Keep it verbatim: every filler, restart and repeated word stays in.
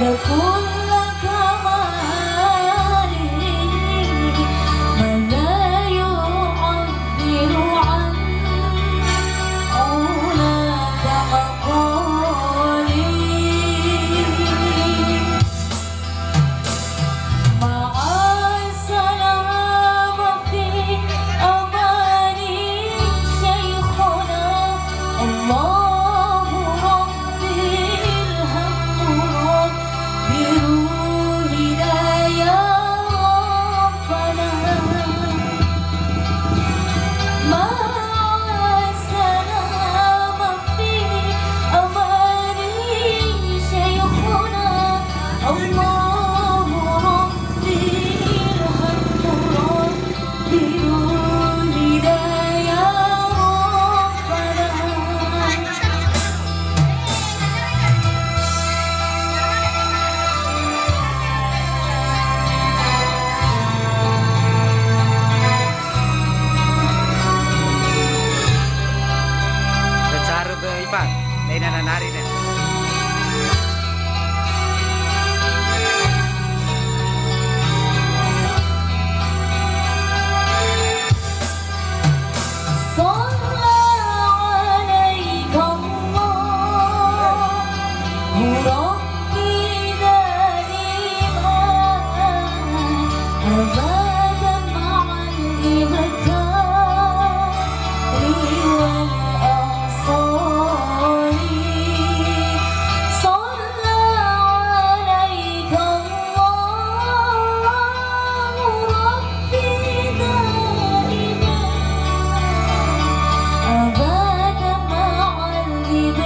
كل كمال ما لا يعبر عن علاك مقالي. مع السلامة في أمان شيخنا، الله ربي الحمد لله. بروحنا يا ربنا، مع السلامة في أمان شيخنا، الله ربي الحمد لله. بروحنا يا ربنا. Caru be Ipa, laina nanari ne. صلى عليك الله ربي دائما أبدا مع الإبكار والأنصار. صلى عليك الله ربي دائما أبدا مع الإبكار